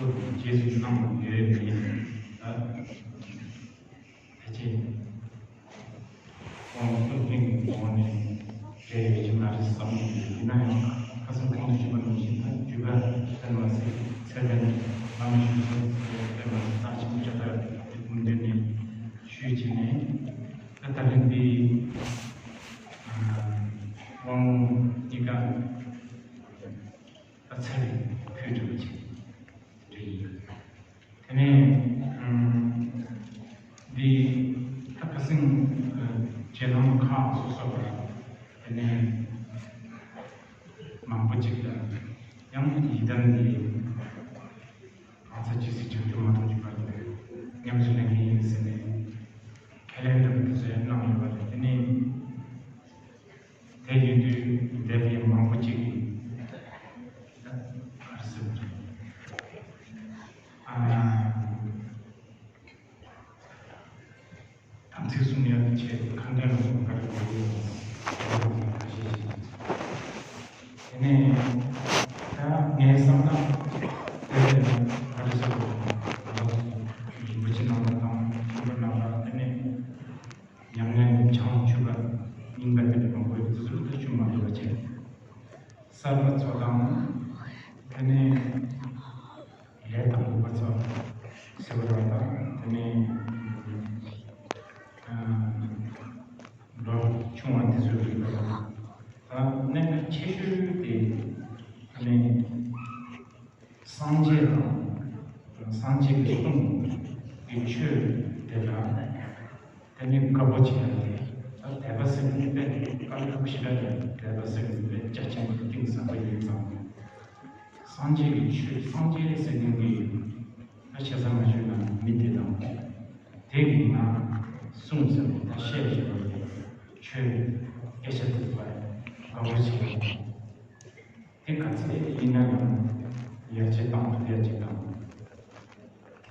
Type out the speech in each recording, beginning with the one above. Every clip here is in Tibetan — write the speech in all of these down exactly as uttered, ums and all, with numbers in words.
རྗེས་སུ་གནང་ཡོད་མེད་ད། ཕལ་ཆེར་ཁོང་སློབ་གླིང་གི་ངོས་ནས་འབྲེལ་ཡོད་ཀྱི་མ་རེད་བསམ་གྱི་ཡོད། ཡིན་ན་ཡང་ཁ་སང་གོང་དུ་ཞུས་པ་ནང་བཞིན་ད་བརྒྱུད་པ་སྤེལ་མ་ཟད་ཚད་ལྡན་བླ་མ་ཞུ་སོང་ཚད་སྤེལ་མ་ཟད་རྟགས་ཆེན་པོ་ཅག་ལྟར་དེ་ཀུན་འདུས་ནས་ཞུས་བྱས་ནས། ད་ད་རིང་འདི་དབང་གཉིས་ཀ་ད་ཚར་རེ་ཕུལ་འགྲོ་བ་ཅིག་རེད། དེ་ནས་འདི་ད་ཁ་སང་རྗེས་གནང་ཁག་སོ་སོ་ལ་དེ་ནས་མང་པོ་ཅིག་ལ་ཡང་ཡི་དམ་འདི་གང་ཚ་ཇི་སྲིད་བྱང་ཆུབ་མ་ཐོབ་ཀྱི་བར་དུ་ཉམས་སུ་ལེན་གྱི་ཡིན་ཟེར་ནས་ཁས་ལེན་འདྲ་པོ་དེ་ཚོ་ཡང་གནང་ཡོད་པ་རེད། དེ་ནས་དེ་ཡིན་དུས་འདས་པའི་མང་པོ་ཅིག་གིས་ཨ་རི་སེ་བ་རེད། ཨ། དམ་ཚིག་སྲུང་ཡག་གི་ཆེད་དུ་ཁ་འདོན་ལ་སོགས་པར་གོ་ཡོད། ཁ་ཤས་ཤིག་དེ་ནས་ད་ངའི་བསམ་ན་དེ་ལས་ཨ་རི་སེ་བ་རིན་པོ་ཆེ་རྣམ་པ་དང་ཆེན་པོ་རྣམ་པ་དེ་ནས་ཉམས་ལེན་བྱང་ཆུབ་པ་རྙིང་པ་དེ་འདྲ་མང་པོ་ཡོད། དེ་ཚོ་ད་ཆུང་མ་འགྲོ་བ་བྱས། གསར་པ་ཚོ་དང་དེ་ནས་ལས་དང་པོ་པ་ཚོ་ཟེར་བ་རང་དང་དེ་ནས་ལོ་ཆུང་བ་དེ་ཚོ་རིགས་པ་དང་ད་གནད་འགག་ཆེ་ཤོས་དེ་དེ་ནས། སངས་རྒྱས་དང་སངས་རྒྱས་ཀྱི་གསུང་གི་ཆོས་དེ་ལ་དེ་ནི་དགའ་པོ་བྱེད་ཡ་དེ་ད་དད་པ་ཟེར་མཁན་དཔེ་དཀའ་ལས་ཁག་ཞེ་དྲག་རེད། དད་པ་ཟེར་མཁན་དཔེ་རྒྱ་ཆེན་པོ་གཏིང་ཟབ་པོ་ཡིན་ཙང་། སངས་རྒྱས་ཀྱི་ཆོས་སངས་རྒྱས་ཟེར་མཁན་གྱི་ད་ཆེ་ས་མ་ཞུས་ན་མི་དེ་དང་དེ་གི་ང་གསུང་ཟེར་བ་ད་བཤད་ཟེར་བ་ཆོས་སྐད་ཆ་དེ་ཚོ་དགའ་པོ་བྱེད་ཡ། དེ་ག་ཚད་ཡིན་ན་ཡང་ཡར་རྒྱས་བཏང་ཐུབ་ཡ་ཅིག་དང་།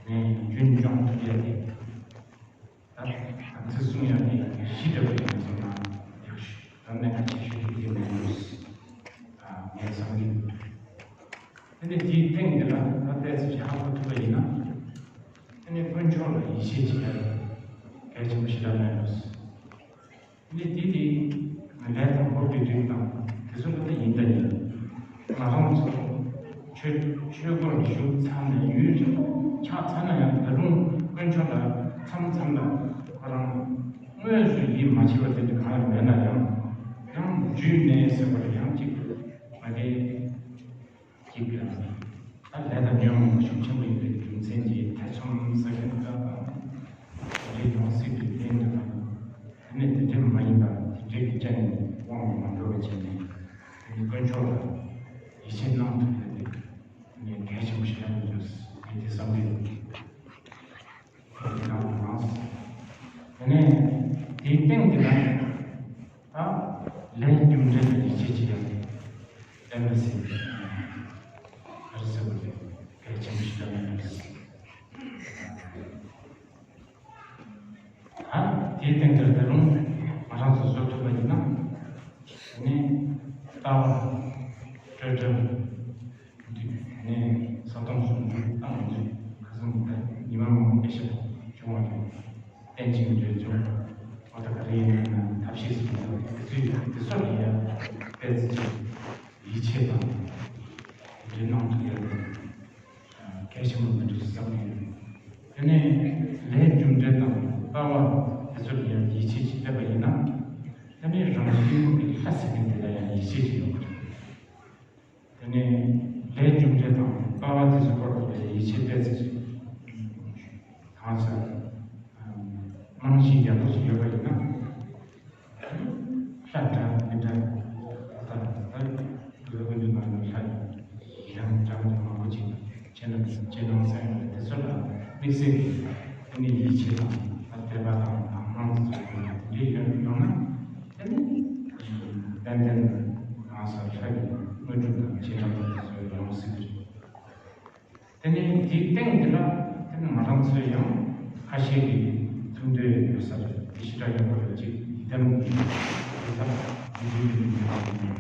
དེ་ནས་རྒྱུན་སྐྱོང་ཐུབ་ཡ་དེ། ད་དམ་ཚིག་སྲུང་ཡ་དེ་གཞི་འདྲ་པོ་ཡིན་སོང་ན་ཡག་ཤོས་ད་གནད་འགག་ཆེ་ཤོས་དེ་དེ་མིན་འགྲོ། ངས་བསམ་གྱི་འདུག་དེ་ནས་དེའི་སྟེང་དེ་ལ་ད་ལྟའི་ཚེ་ཧ་གོ་ཐུབ་པ་ཡིན་ན། དེ་ནས་དཀོན་མཆོག་ལ་ཡིད་ཆེས་བྱེད་ཡ་གལ་ཆེན་པོ་ཞེ་དྲག་མིན་འགྲོ། ནི་དེ་དེ་ལས་དང་པོ་པའི་རིགས་དང་དེ་ཚོ་ད་ཡིན་ད་ཡིན། ང་རང་ཚོ་ཆོས་ཆོས་སྒོར་ཞུགས་ཚར་ནས་ཡུན་རིང་ཆགས་ཚར་ན་ཡང་ད་རུང་དཀོན་མཆོག་ལ་མཚམས་མཚམས་ལ་ཁོ་རང་དངོས་སུ་ཡིད་མ་ཆེས་པ་དེ་འདྲ་གང་ཡང་མེད་ན་ཡང་ཡང་རྒྱུས་མེད་ཟེར་བ་ལ་ཡང་ཅིག་མ་གཏོགས། གཅིག་ལ། ད་ལས་དང་ཉོན་མོངས་པ་ཤུགས་ཆེན་པོ་ཡིན་པའི་རྒྱུ་མཚན་གྱིས་ཐེ་ཚོམ་ཟ་མཁན་འདྲ་དང་། དེ་འདྲའི་ཡང་སྲིད་ཀྱི་རྟེན་འདྲ་དང་། དེ་ནས་དེ་འདྲའི་མ་ཡིན་པ་དེ་འདྲའི་གི་ཅན་ནས་དབང་མ་འགྲོ་བ་བྱས་ནས་དེ་ནི་དཀོན་མཆོག་ལ་ཡིད་ཆེས་གནང་ཐུབ་ཡ་དེ་ངས་གལ་ཆེན་པོ་ཞིག་ལ་འདུག་ངས་དེ་བསམ་གྱི་ཡོད། དེ་ནས་དེའི་སྟེང་དེ་ལ་ད་ལས་རྒྱུ་འབྲས་ལ་ཡིད་ཆེས་བྱེད་ཡ་དེ་བསྟན་པ་ཟེར་བའི་ཨ་རི་ཟེར་བ་དེ་གལ་ཆེན་པོ་ཞིག་ལ་ཡིན་པས། ད་དེའི་སྟེང་དེར་ད་རུང་ང་རང་ཚོ་བཟོ་ཐུབ་པ་ཡིན་ན་དེ་ནས་ལྟ་བ་སྤྲོས་བྲལ། དེ་ནས་ས་སྟོང་གསུམ་དུ་བཏང་ནས་ཁ་སང་ད་ཉི་མ་མང་པོ་སྐད་ཆ་བྱུང་བ་རེད། རྟེན་ཅིང་འབྲེལ་འབྱུང་། འོ་ད་ག་རེ་ཡིན་ན་ཐབས་ཤེས་སུ་འདུག་དེ་ཚོའི་དེ་ཚོ་ལ་ཡ་དཔེ་ཚིག་ཡིད་ཆེས་དང་འབྲེལ་གནང་ཐུབ་ཡ་དེ་གལ་ཆེན་པོ་མི་འདུག་བསམ་གྱི་ཡོད། དེ་ནས་ལས་རྒྱུ་འབྲས་དང་ལྟ་བ་དེ་ཚོ་ལ་ཡང་ཡིད་ཆེས་ཅིག་སླེབས་པ་ཡིན་ན། དེ་ནས་རང་བཞིན་གྱི་ལྷ་ཟེར་མཁན་དེ་ལ་ཡང་ཡིད་ཆེས་ཅིག་ཡོང་གི་རེད། དེ་ནས་ལས་རྒྱུ་འབྲས་དང་ལྟ་བ་དེ་ཚོའི་སྐོར་དུ་ཡིད་ཆེས་སྤེལ་ཚེ། གང་ཟེར། རྨང་གཞི་ཡག་པོ་ཞིག་ཡོད་པ་ཡིན་ན། ལྷ་འདྲ་མི་འདྲ་ད་ལྟ་ད་ལྟ་བོད་ཀྱི་ནང་ལ་ལྷ་ཡང་འདྲ་མི་འདྲ་མང་པོ་ཅིག་ཁྱེད་རྣམས་ཀྱི་སྤྱན་སྣང་གསལ་ཡོད་པ་དེ་ཚོ་ལ་དམིགས་བསལ་གྱི་དེ་ནས་ཡིད་ཆེས་དང་དད་པ་དང་དག་སྣང་དེ་ཚོ་ཡོད་ན་དེ་འདྲའི་ཡོད་ཡོང་ན། དེ་ནི་ཏན་ཏན་ང་ཚོ་ལྷ་ཡི་དངོས་གྲུབ་དང་བྱིན་རླབས་དེ་ཚོ་ཡོང་སྲིད་ཀྱི་རེད། དེ་ནས་དེའི་སྟེང་འདི་ལ་དེ་ནི་ང་རང་ཚོས་ཡང་ཁ་ཤས་ཀྱི་ཐུགས་འདོད་ཡོད་ས་རེད། དེ་ཞེ་དྲག་ཡག་པོ་རེད། ཅིག་ཡི་དམ་གྱི་དེ་ཚབ་ཡིད་བཞིན་གྱི་ལུས་ཡོད་པ་ཡིན་ན།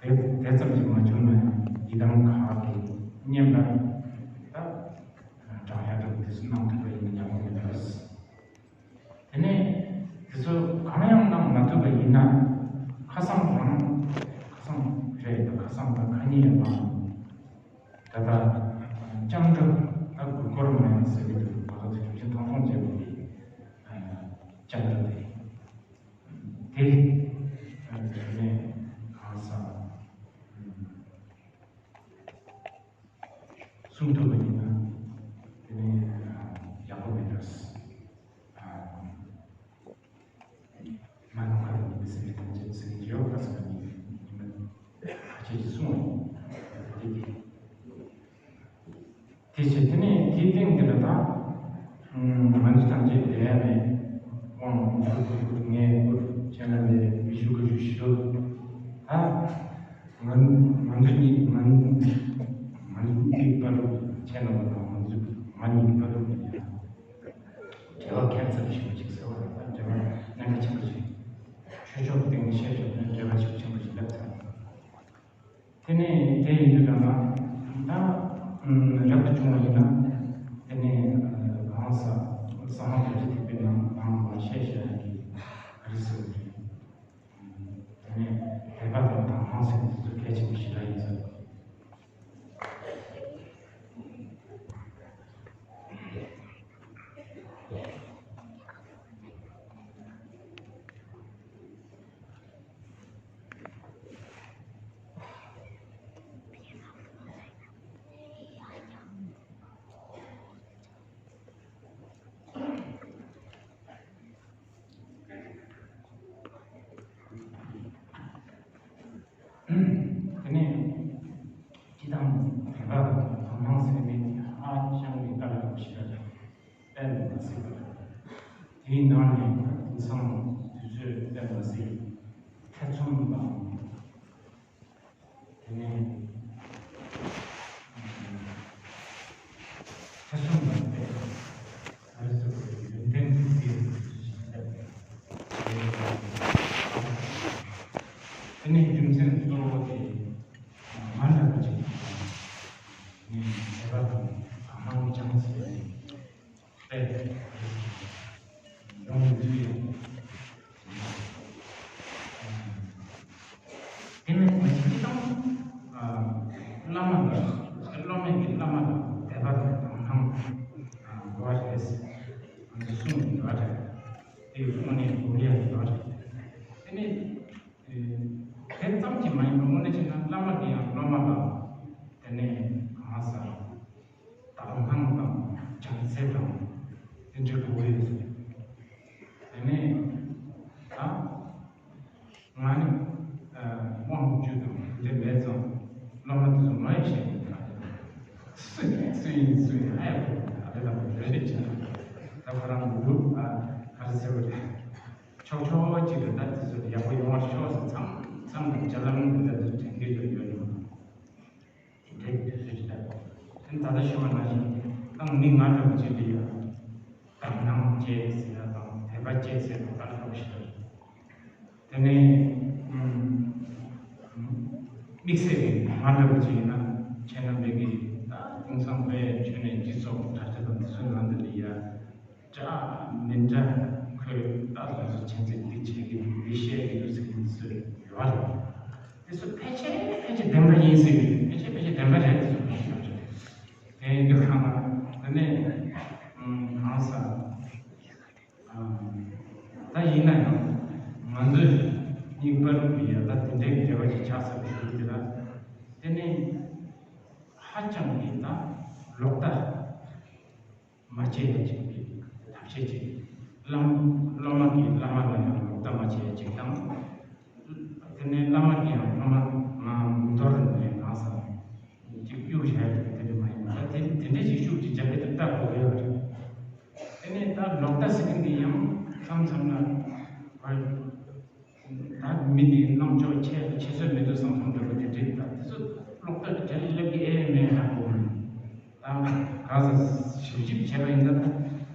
དེ་དེ་ཙམ་གྱིས་མ་བྱུང་ན་ཡང་ཡི་དམ་ཁག་གི་བསྙེན་པ་ ད་ལྟ་སྤྱང་གྲུང་ད་གུར་སྐོར་མ་ཡིན་ཟེར་གྱི་འདུག་ང་ཚོ་དེ་ཆུ་ཆེན་ཐོང་ཐོང་བྱེད་པའི་སྤྱང་གྲུང་དེ་དེ་དེ་ནས་གང་ཟག་གསུང་ཐུབ་པ་ཡིན་ན་དེ་ནས་ཡག་པོ་མེད་འགྲོ། མ་ནོར་ཁ་ལ་ཉི་མ་སེམས་ཀྱི་ཐམས་ཅད་ཟེར་གྱི་ཡོད་པ་སོང་ནི་ཉི་མ་ཁ་ཆེ་ཞིག་གསུང་བ་ཡིན། དེ་དེ་བྱས་དེ་ནས་དེའི་སྟེང་དེ་ལ་ད་ང་ཚོ་ཐམས་ཅད་བསྡད་ཡ་མེད། དབང་ངེས་པར་ཁྱེད་རྣམས་ལས་བི་ཞུ་གི་ཞུ་ཞུ་ད་ང་ང་ཚོ་གཉིས་ང་ང་ཚོ་གཉིས་པ་ལུགས་ཁྱེད་རྣམས་དང་ང་ཚོ་ང་གཉིས་པ་ལུགས་ཡིན། འབྲེལ་བ་ཁྱད་མཚར་ཞིག་ཅིག་ཟེར་བ་ལ་ད་འབྲེལ་བ་གནད་འགག་ཆེན་པོ་ཞིག་ཆོས་ཕྱོགས་སྟེང་ནས་བཤད་ཐུབ་ན་འབྲེལ་བ་ཤུགས་ཆེན་པོ་ཞིག་སླེབས་ཚར། དེ་ནས་དེ་ཡིན་དུས་ད་ང་ད་རབ་ཏུ་བྱུང་བ་ཡིན་ན་དེ་ནས་གང་ཟག་གསང་སྔགས་རྡོ་རྗེ་ཐེག་པའི་ནང་ནང་ལ་བཤད་བཤད་ཡ་གི་རིགས་སུ་དེ་ནས་དད་པ་དང་དག་སྣང་ཟེར་དེ་ཚོ་གལ་ཆེན་པོ་ཞེ་དྲག་ཡིན་ཟེར། དེ་ནས་སྤྱི་བཏང་དད་པ་དང་དག་སྣང་ཟེར་མཁན་དེ་ཧ་ཅང་གི་དཀའ་ལས་ཁག་པོ་ཞིག་རེད། དཔེ་མི་སྲིད་པ་རེད། དེའི་ནང་ནས་དེང་སང་དུས་ཚོད་དཔེ་མི་སྲིད་ཐེ་ཚོམ་དང་། དེ་ནས་ཐེ་ཚོམ་དང་བཅས་ཨ་རི་སོགས་ཀྱི་ཡོན་ཏན་གྱི་རྩིས་དེ་ནས་རྒྱུ་མཚན་གཙོ་བོ་དེ་ང་འདྲ་བ་ཅིག་ནི་དད་པ་དང་དག་སྣང་སྦྱངས་ཟེར་བའི་དཔེ་ཡོང་དུས། དེ་ནས་ང་ཚོ་སྤྱི་བཏང་བླ་མ་ལ་སློབ་མ་གི་བླ་མ་ལ་དད་པ་དང་དག་སྣང་དགོས་རེད། ང་ཚོ་གསུང་གི་ཡོད་རེད། དེ་དངོས་གནས་དགོས་ཡ་ཡོད་རེད། དེ་ནས་དེ་ཙམ་གྱིས་མ་ཡིན་པར་དངོས་གནས་བྱས་ན་བླ་མ་གིས་ཡང་སློབ་མ་ལ་དེ་ནས་གང་ཟག་དག་སྣང་དང་བྱམས་བརྩེ་དང་དེ་འདྲའི་དགོས་ཀྱི་ཡོད་ཟེར། དེ་ནས་ད་ང་ནི་དབང་བཅུ་དང་དེ་འདྲ་མེད་ཙང་སློབ་མ་དེ་ཚོ་ང་ཡི་བཤད་ཀྱི་ཡོད། སུ་ཡིན་སུ་ཡིན་ཨ་ཡ་གོ་ཨ་ལེ་ལ་གོ་རེ་རེ་བྱས་ན་ད་ཁོ་རང་གི་འདུག་ཨ་ག་རེ་ཟེར་བ་རེད། ཆོག་ཆོག་ཅིག་རེད། ད་དེ་ཚོ་ཡག་པོ་ཡོང་བར་ཤོག་ཟེར་མཚམས་མཚམས་ལ་ཅ་ལག་མི་འདི་ལྟ་དུས་དྲན་གྱི་ཡོད་ཡོད་ཡོད། དེ་འདྲའི་དུས་ཚོད་ཅིག་ལ། དེ་ད་ལྟ་ཞུས་པ་ནང་བཞིན་ཏང་མི་ང་འདྲ་བོ་ཅིག་ལ་ཡང་དག་སྣང་བྱེད་ཟེར་ཡ་དང་དད་པ་བྱེད་ཟེར་ཡ་དང་ལྟ་ལྟ་བུ་ཞིག་རེད། དེ་ནས་དམིགས་བསལ་གྱི་ང་འདྲ་བོ་ཅིག་ཡིན་ན་ཁྱེད་རྣམ་པས་ཀྱི་ད་དེང་སང་དཔེ་ཆོས་ནས་སྤྱི་ཚོགས་དྲ་རྒྱ་དང་དེ་ཚོའི་ནང་དུ་ལ་ཡ། འདྲ་མི་འདྲ་ཁོས་ད་ང་ཚོ་ཆེན་ཚེ་འདི་བྱེད་ཀྱི་འདུག་འདི་བཤད་ཀྱི་འདུག་ཟེར་གྱི་འདུག་ཟེར་ཡོད་རེད། དེ་ཚོ་ཕལ་ཆེར་ཕལ་ཆེར་བདེན་པ་ཡིན་ཟེར་གྱི་འདུག་ཕལ་ཆེར་ཕལ་ཆེར་བདེན་པ་རེད་དེ་ཚོ་ཕལ་ཆེར་ཡོད་རེད། དེ་ཡིན་དུས་ཁ་ན་དེ་ནས་གང་ཟག་ད་ཡིན་ན་ཡང་ང་ཚོས་རྙིང་པར་བི་ཡ་ད་དེ་འདྲའི་འབྲེལ་བ་ཞིག་ཆགས་ཚར་བའི་དུས་དེ་ལ་དེ་ནས་ཧ་ཅང་གི་ད་ལོག་ལྟ། མ་བྱེད་པ་ཅིག་གི་ཐབས་ཤེས་ཅིག་བླ་སློབ་མ་གིས་བླ་མ་ལ་ཡང་ལོག་ལྟ་མ་བྱེད་ཅིག་དང་། དེ་ནས་བླ་མ་གིས་ཡང་སློབ་མ་ང་མི་འདོར་ནས་གང་ཟག་ཅིག་གཡུག་བཞག་ཡོད་དེ་འདྲ་མ་ཡིན་པ་དེ་དེ་འདྲ་ཅིག་ཤུགས་ཅིག་རྒྱབ་པའི་ཐབས་ལྟ་དགོས་ཡོད་རེད། དེ་ནས་ད་ལོག་ལྟ་ཟེར་མཁན་འདི་ཡང་མཚམས་མཚམས་ལ་ད་མི་འདིའི་རྣམ་ཅོག་ཆེ་ཆེ་ཚོད་མི་འདུག་བསམ་བསམ་འདྲ་པོ་དེ་འདྲའི་ད་དེ་ཚོ་ལོག་ལྟ་རྒྱ་ལ་སླེབས་ཀྱི་ཨེ་མེད་ཧ་གོ་མི་འདུག་ད་ག་ས་ཞིབ་ཞིབ་བྱས་པ་ཡིན་ན་ད་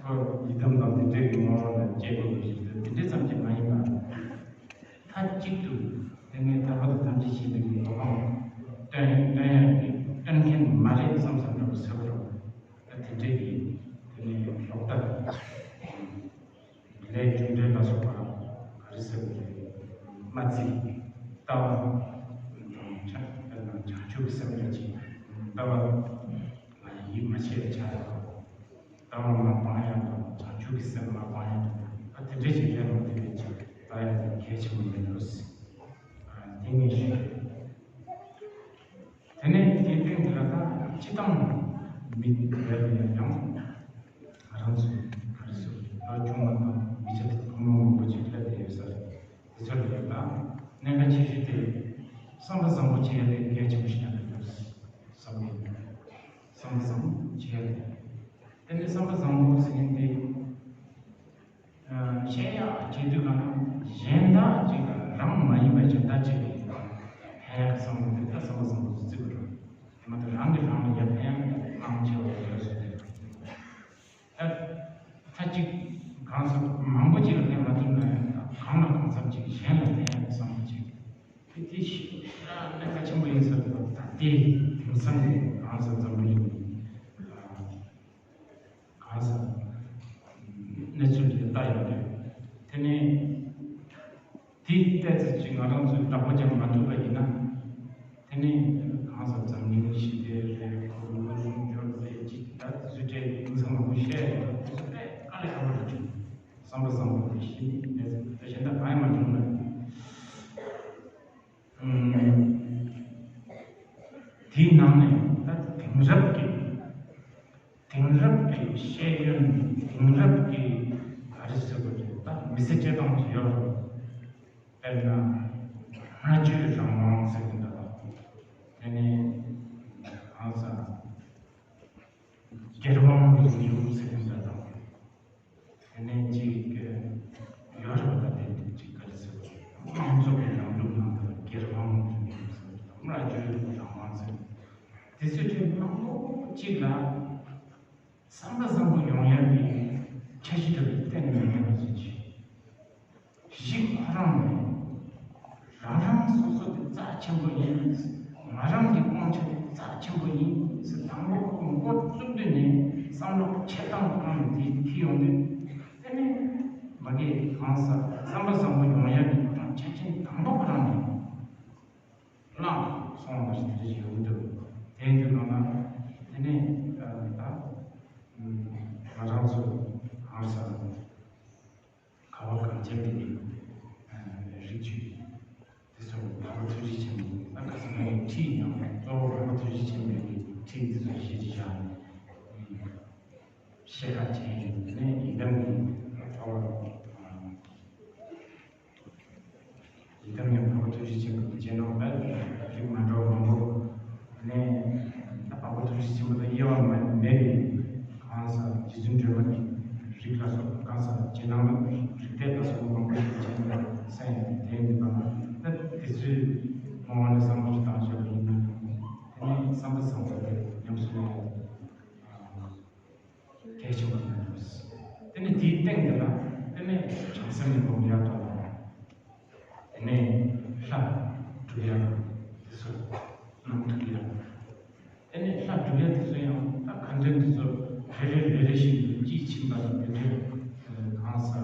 ཁོ་ཡི་དམ་དང་དེ་འདྲའི་གི་ངོ་བོ་ལ་སྐྱེ་དགོས་པ་ཞིག་རེད། དེ་འདྲའི་ཙམ་གྱིས་མ་ཡིན་པར་མཐའ་གཅིག་ཏུ་དེ་ནས་ཐར་པ་དང་ཐམས་ཅད་མཁྱེན་པའི་གོ་འཕང་སྟོན་སྟོན་ཡག་གི་སྟོན་མཁན་མ་རེད་བསམ་བསམ་འདྲ་པོ་ཟེར་བ་རེད། ད་དེ་འདྲའི་གི་དེ་ནས་ལོག་ལྟ། ལས་རྒྱུ་འབྲས་ལ་སོགས་པ་ག་རེ་ཟེར་བ་རེད། མ་བརྩི། ལྟ་བ་དང་བྱང་ཆུབ་ཀྱི་སེམས་ལ་ཅིག་ ལྟ་བ་ལ་ཡིད་མ་ཆེས་པའི་ཆ་དང་། ལྟ་བ་མ་སྤང་ཡག་དང་བྱང་ཆུབ་ཀྱི་སེམས་མ་སྤང་ཡག་དང་། ཨ་དེ་འདྲ་ཞིག་རེད་མ་དེ་བས་ཅིག་ལྟ་ཡག་དེ་གལ་ཆེན་པོ་ཡིན་འགྲོ། ཨ་དེ་ངས་ཤེས། དེ་ནས་དེའི་སྟེང་དེ་ལ་ད་སྤྱི་བཏང་མི་བས་ཡང་ཡང་ང་རང་ཚོས་ག་རེ་ཟེར། ལོ་ཆུང་བ་དང་མི་ཚེ་ཐོག་ཕོ་མོ་མང་པོ་ཅིག་སླེབས་བསྡད་ཡོད་ས་རེད། དེ་ཚོ་ལ་ཡང་ད་གནད་འགག་ཆེ་ཤོས་དེ་བསམ་པ་བཟང་པོ་བྱེད་ཡ་དེ་གལ་ཆེན་པོ་ཞིག་ཡང་རེད་འདུག་བསམ་གྱི་ཡོད། བསམ་པ་བཟང་པོ་བྱེད་ཡ་དེ། དེ་ནས་བསམ་པ་བཟང་པོ་ཟེར་མཁན་དེ། ཨ་བཤད་ཡག་བྱེད་དུས་གང་ན་གཞན་དག་ཅིག་ལ་རང་མ་ཡིན་པ་གཞན་དག་ཅིག་གིས་ཕན་ཡག་གི་བསམ་བློ་དེ་ད་བསམ་པ་བཟང་པོ་བརྩི་དགོས་རེད། དེ་མ་གཏོགས་རང་གིས་རང་ལ་ཡར་ཕན་ཡག་གི་མང་ཆེ་བ་ཡོད་རེད་ཟེར་ཏེ། ད་ད་ཅིག་གང་ཟག་མང་པོ་ཅིག་ལ་ཕན་མ་ཐུབ་ན་ཡང་ད་གང་ལ་གང་འཚམ་ཅིག་གཞན་ལ་ཕན་ཡག་གི་བསམ་བློ་ཅིག་དེ་དེ་ཞིག་ད་གནད་འགག་ཆེན་པོ་ཡིན་ཟེར་ཏེ། ད་དེ་དེང་སང་གི་གང་ཟག་འཛམ་བུ་གླིང་གི་གང་ཟག་གནས་ཚུལ་དེ་ལྟ་ཡོང་དུས། དེ་ནས་དེ་ཏོག་ཙམ་ཅིག་ང་རང་ཚོས་བདག་པོ་རྒྱག་མ་ཐུབ་པ་ཡིན་ན། དེ་ནས་གང་ཟག་འཛམ་གླིང་ཞི་བདེ་རེད། ཁོར་ཡུག་སྲུང་སྐྱོབ་རེད། ཅིག་ད་དེ་ཚོའི་གྲས་དེང་སང་མང་པོ་བཤད་ཡོད་རེད། དེ་ཚོ་དཔེ་དཀའ་ལས་ཁག་པོ་རེད། བསམ་པ་བཟང་པོ་དེ་ཤི་ནས་ད་གཞན་དག་གང་ཡང་མ་བྱུང་ན། ཨུམ། དེའི་ནང་ནས་ད་དེང་རབས་ཀྱི་དེང་རབས་ཀྱི་ཤེས་ཡོན། དེང་རབས་ཀྱི་ག་རེ་ཟེར་དགོས་རེད། ད་མི་ཚེ་སྐྱེལ་སྟངས་ཤིག་ཡོད་རེད། དཔེར་ན་སྨྲ་བརྗོད་རང་དབང་ཟེར་གྱི་འདུག་པ། དེ་ནས་གང་ཟག་སྒེར་དབང་གི་རིང་ལུགས་ཟེར་གྱི་འདུག་པ། དེ་ནས་ཅིག་ཡོད་རེད་པ། ད་དེ་ཅིག་ག་རེ་ཟེར་བ། མང་གཙོ་གི་ལམ་ལུགས་ནང་དུ་སྒེར་དབང་གི་ལམ་ལུགས་ཟེར། སྨྲ་བརྗོད་རང་དབང་ཟེར། དེ་ཚོའི་གྲས་མང་པོ་ཅིག་ལ་བསམ་པ་བཟང་པོ་ཡོང་ཡག་གི་འཆར་གཞི་འདྲ་པོ་གཏན་ནས་མེད་པ་ཟེར་གྱི། གཞི་ཁོ་རང་ནས་རང་རང་སོ་སོ་དེ་རྩ་ཆེན་པོ་ཡིན། ང་རང་གི་དབང་ཆ་དེ་རྩ་ཆེན་པོ་ཡིན་ཟེར། དང་པོ་ཁོ་འགོ་བཙུགས་དུས་ནས་བསམ་བློ་འཁྱེར་སྟངས་ཁོ་རང་ནས་དེ་འཁྱེར་ཡོང་དུས། དེ་ནས་མ་གི་གང་ཟག་བསམ་པ་བཟང་པོ་ཡོང་ཡག་གི་ཁོ་རང་ཆ་རྐྱེན་དང་པོ་ཁོ་རང་ནས་བླངས་སོང་བ་ཞིག་དེ་འདྲ་ཞིག་ཡོང་གི་འདུག་དེ་ཡིན་དུས་གང་ན་དེ་ནས་ད་ང་རང་ཚོ་གང་ཟག་ག་བ་གངས་ཅན་པའི་རིགས་རྒྱུད་དེ་ཚོ་འཕགས་པ་ཐུགས་རྗེ་ཆེན་པོ། ད་ཁ་སང་ངས་ཁྲིད་ཡང་གཙོ་བོ་འཕགས་པ་ཐུགས་རྗེ་ཆེན་པོའི་ཁྲིད་དེ་ཚོ་གཞི་བཞག་ནས་བཤད་ཁ་བྱས་ཡོད། དེ་ནས་ཡི་དམ་གྱི་འཕགས་པ། ཡི་དམ་གྱི་འཕགས་པ་ཐུགས་རྗེ་ཆེན་པོའི་རྗེས་གནང་ལ་རིགས་མ་འདྲ་བ་མང་པོ། དེ་ནས་ད་འཕགས་པ་ཐུགས་རྗེ་ཆེན་པོ་དང་དབྱེ་བ་མ་མེད་པའི་གང་ཟག་རྗེ་བཙུན་སྒྲོལ་མ་གི་རིགས་ལ་སོགས་པ། གང་ཟག་རྗེས་གནང་ལ་རིགས་གཏེར་ལ་སོགས་པ་མང་པོ་ཞིག་བྱས་ནས་གསན་ཡོད། དེ་ཡིན་པ་ན་ད་དེ་ཚོའི་ངོ་བོ་ནས་བསམ་བློ་ཞིག་བཏང་བྱས་པ་ཡིན་ན། དེ་ནས་བསམ་པ་བཟང་པོ་དེ་ཉམས་སུ་ལེན་ཡག་གལ་ཆེན་པོ་ཡིན་པ་རེད། དེ་ནས་དེའི་སྟེང་དེ་ལ་དེ་ནས་བྱང་སེམས་ནས་སྒོམ་ཡག་དང་། དེ་ནས་ལྷ་སྒྲུབ་ཡག་དེ་ཚོ་གནང་ཐུབ་ཡག་དེ་ནས་ལྷ་སྒྲུབ་ཡག་དེ་ཚོ་ཡང་ད་ཁ་འདོན་དེ་ཚོ་རེ་རེ་རེ་རེ་བཞིན་དུ་དཔྱིས་ཕྱིན་པ་དང་དེ་འདྲའི་གང་ཟག་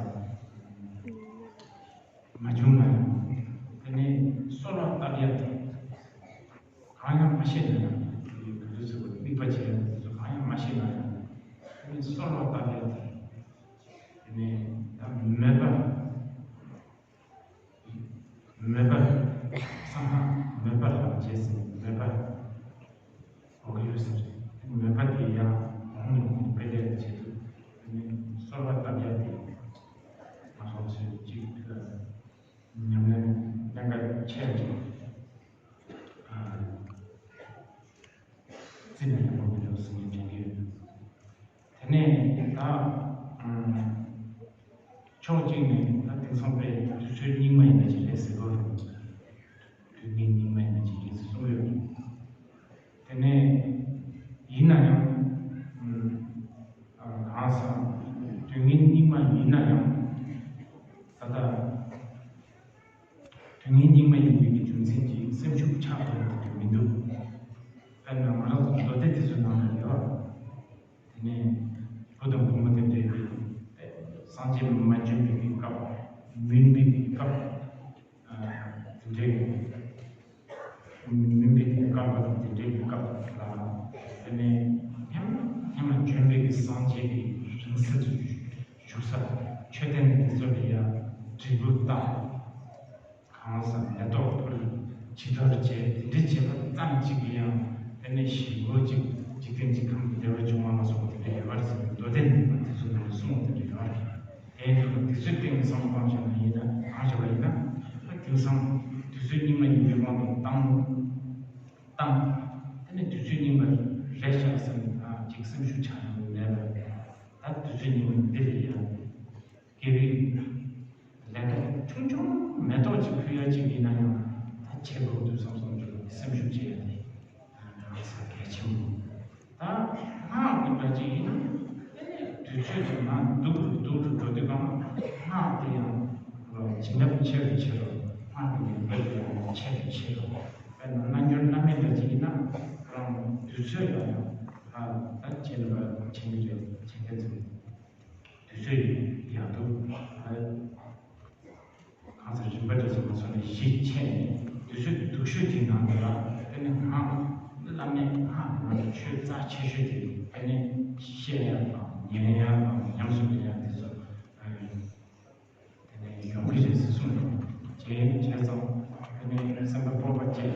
མ་བྱུང་ན་ཡང་། དེ་ནས་གསོལ་བ་བཏབ་ཡག་དེ་གང་ཡང་མ་ཤེས་ན་ཡང་། དེ་ག་དུས་ཚོད་དམིགས་པ་བྱས་ཡག་དེ་ཚོ་གང་ཡང་མ་ཤེས་ན་ཡང་། དེ་ནས་གསོལ་བ་བཏབ་ ཡག་དེ། དེ་ནས་ད་མོས་པ། མོས་པ། སང་ཧ་མོས་པ་ལ་རྗེས་སུ་མོས་པ་འོ་གི་ཡོད་ཟེར། མོས་པ་དེ་ཡང་གོང་ནས་གོང་དུ་སྤེལ་ཡག་ཆེད་དུ། དེ་ནས་གསོལ་བ་བཏབ་ཡག་དེ་ང་ཚོ་ཚོས་གཅིག་ཉམས་ལེན་གནད་འགག་ཆེ་བ་ཅིག་རྩིས་ནས་ཡོང་གི་འདུག་ཟེར་ནས་དྲན་གྱི་ཡོད། དེ་ནས་ད་ཕྱོགས་གཅིག་ནས་ད་དེང་སང་དཔེ་དུས་ཚོད་སྙིགས་མ་ཡིན་ན་ཅི་རེད་ཟེར་གོ། དུས་ངན་སྙིགས་མ་ཡིན་ན་ཅི་རེད་ཟེར་གསུང་གི་ཡོད། དེ་ནས་ཡིན་ན་ཡང་གང་ཟག་དུས་ངན་སྙིགས་མ་ཡིན་ན་ཡང་ད་ལྟ། དུས་ངན་སྙིགས་མ་ཡིན་པའི་གི་རྒྱུ་མཚན་གྱིས་སེམས་ཤུགས་ཆག་འགྲོ་ཡག་དེ་མི་འདུག་དཔེར་ན་ང་རང་ཚོ་མདོ་སྡེ་དེ་ཚོའི་ནང་ལ་ཡོད། དེ་ནས་བུ་དང་བུ་མོ་དེ་འདྲའི་གི་སངས་རྒྱས་མ་བྱོན་པའི་གི་སྐབས། མུན་པའི་གི་སྐབས། དེ་འདྲའི་གི་མུན་པའི་གི་སྐབས་དང་དེ་འདྲའི་གི་སྐབས་ལ། ས་ཚུར་བཞུགས་ས་མཆོད་རྟེན་འདི་ཚོ་ལ་ཡང་འབྲས་བུ་བཏབ། གང་ཟག་མེ་ཏོག་ཕུལ། བྱི་དོར་བྱས། དེ་འདྲ་བྱས་པ་ཙམ་གཅིག་གིས་ཡང་དེ་ནས་ཞི་བོ་གཅིག་འཇིག་རྟེན་གྱི་ཁམས་བདེ་བར་འབྱུང་བ་ལ་སོགས་པ་དེ་འདྲ་ཡོད་པར་ཟེར་ནས་མདོ་སྡེ་ནས་དེ་ཚོ་ནང་གསུངས་པ་དེ་འདྲ་ཡོད་རེད། དེ་ཡིན་དུས་དེ་ཚོའི་སྟེང་བསམ་བློ་བཏང་བྱས་ན་ཡིན་ན་གང་བྱས་པ་ཡིན་ན། ད་དེང་སང་དུས་ཚོད་སྙིགས་མ་ཡིན་པའི་དབང་དུ་བཏང་། བཏང་། དེ་ནས་དུས་ཚོད་སྙིགས་མ་རེད་ཤག་བསམ་ནས་ཅིག་སེམས་ཤུགས་ཆག་ཡོང་མེད་པ། ད་དུས་ཚོད་སྙིགས་མ་འདི་ལ་ཡང་དགེ་བའི་ལས་ཀ་ཆུང་ཆུང་མེ་ཏོག་ཅིག་ཕུལ་ཡ་ཅིག་ཡིན་ན་ཡང་ད་བྱེད་དགོས་འདུག་བསམ་བསམ་ཅིག་སེམས་ཤུགས་ཆེ་ཡ་དེ་ཧ་ཅང་གལ་ཆེན་པོ། ད་སྔགས་འདི་འདྲ་ཅིག་ཡིན་ན་དེ་ནས་དུས་ཚོད་ཀྱི་ནང་སྡུག་རུ་སྡུག་རུ་འགྲོ་དུས་གང་སྔགས་དེ་ཡང་བྱིན་རླབས་ཆེ་རུ་ཆེ་རུ། སྔགས་དེ་ཡང་བོད་དུ་ཡང་ཆེ་རུ་ཆེ་རུ། དཔེར་ན་རྣལ་འབྱོར་རྣམ་སྨིན་འདྲ་ཅིག་ཡིན་ན་རང་དུས་ཚོད་ལ་ཡང་ད་བྱིན་རླབས་ཆེན་པོ་ཆེ་མཁན་ཚོས། དུས་ཚོད་ཡག་སྡུག་གང་ཟག་རིམ་པ་འདྲ་ཞིག་མ་སོང་ནས་གཞི་བྱས་ནས་དུས་ཚོད་སྡུག་ཤོས་ཀྱི་ནང་དུ་ལ་དེ་ནི་སྔགས་བླ་མེད་སྔགས་ཀྱི་ནང་དུ་ཆོས་རྩ་ཆེ་ཤོས་དེ་དེ་ནི་བཤད་ཡག་དང་ཉན་ཡག་དང་ཉམས་སུ་ལེན་ཡག་དེ་ཚོ་དེ་ནི་ཡོང་གི་རེད་ཟེར་གསུངས་འདུག་བྱས་བྱས་ཙང་དེ་ནི་སེམས་པ་སྤོབས་པ་བསྐྱེད་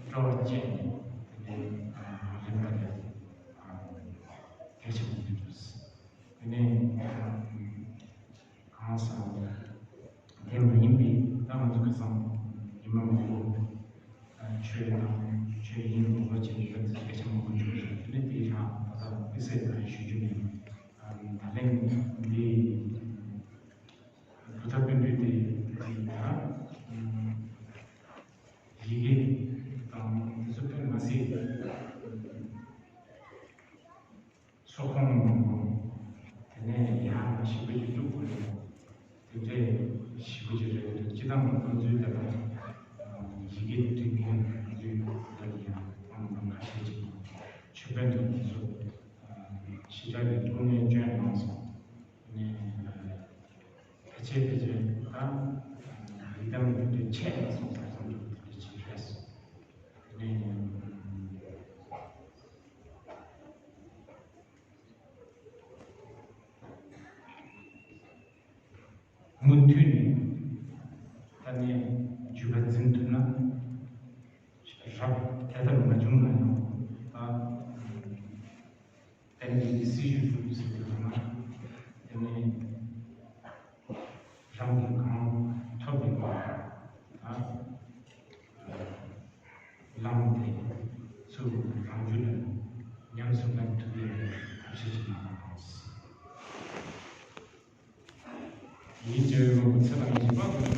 སྤྲོ་བ་བསྐྱེད་ནས་དེ་ནི་རིམ་པ་དེ་གལ་ཆེན་པོ་ཡིན་འདུག་དེ་ནས་གང་ཟག་དེ་མ་ཡིན་པའི་ད་ང་ཚོ་ཁ་སང་ཉི་མ་མང་པོ་ཆོས་དང་ཆོས་ཡིན་ངོ་བོ་བྱས་ནས་ཡོད་ཚད་སྐད་ཆ་མང་པོ་བརྗོད་ཡོད། དེ་ནས་དེའི་རང་ད་ལྟ་དམིགས་བསལ་དང་ཞུ་རྒྱུ་ནི་ད་ལན་འདི་བུ་ཐག་པིན་པི་དེ་ད་ཡི་གེ་དང་དེ་ཚོ་དཔེ་མ་སྲིད། སོགས་ཁོང་མང་པོ་དེ་ནས་ཡང་ཞིབ་པོ་ཅིག་བཅུག་དགོས་རེད། དེ་འདྲའི་ཞིབ་པོ་ཅིག་རེད། སྤྱི་བཏང་གི་ཁོང་ཚོའི་ད་ལྟ་ཡི་གེ་འབྲི་མཁན་ང་ཚོའི་ད་ལྟ་ཡང་ཁོང་ཁ་ཤས་ཅིག་ཆོས་དཔོན་དང་དེ་ཚོ་ཞེ་དྲག་གི་སྐུ་ངལ་བསྐྱོན་གནང་སོང་། དེ་ནས་ཕལ་ཆེར་ཕལ་ཆེར་ད་ཡི་དམ་འདི་འདྲའི་ཆད་ལ་སོང་ཙང་བསམ་འགྲུབ་དེ་འདྲ་ཅིག་རེད་སོང་། དེ་ནས། མུ་མཐུད་ནས་ད་ནས་བརྒྱུད་པ་འཛིན་ཐུབ་ན་རབ་དེ་ལྟར་མ་བྱུང་ན་ཡང་ད་བསྟན་པའི་སྲིད་ཞུ་སྒྲུབ་ཟེར་དུས་ན་དེ་ནས་རང་གི་གང་ཐོབ་པའི་བར་ད། ལམ་དེ་ཚུར་རང་རྒྱུད་ལ་ཉམས་སུ་ལེན་ཐུབ་ཡས་ཐབས་ཤེས་ཤིག་གནང་བ་དང་། ཡིད་བྱེད་པའི་དངོས་པོ་ཚེ་དང་ཉེ་བར་དུ་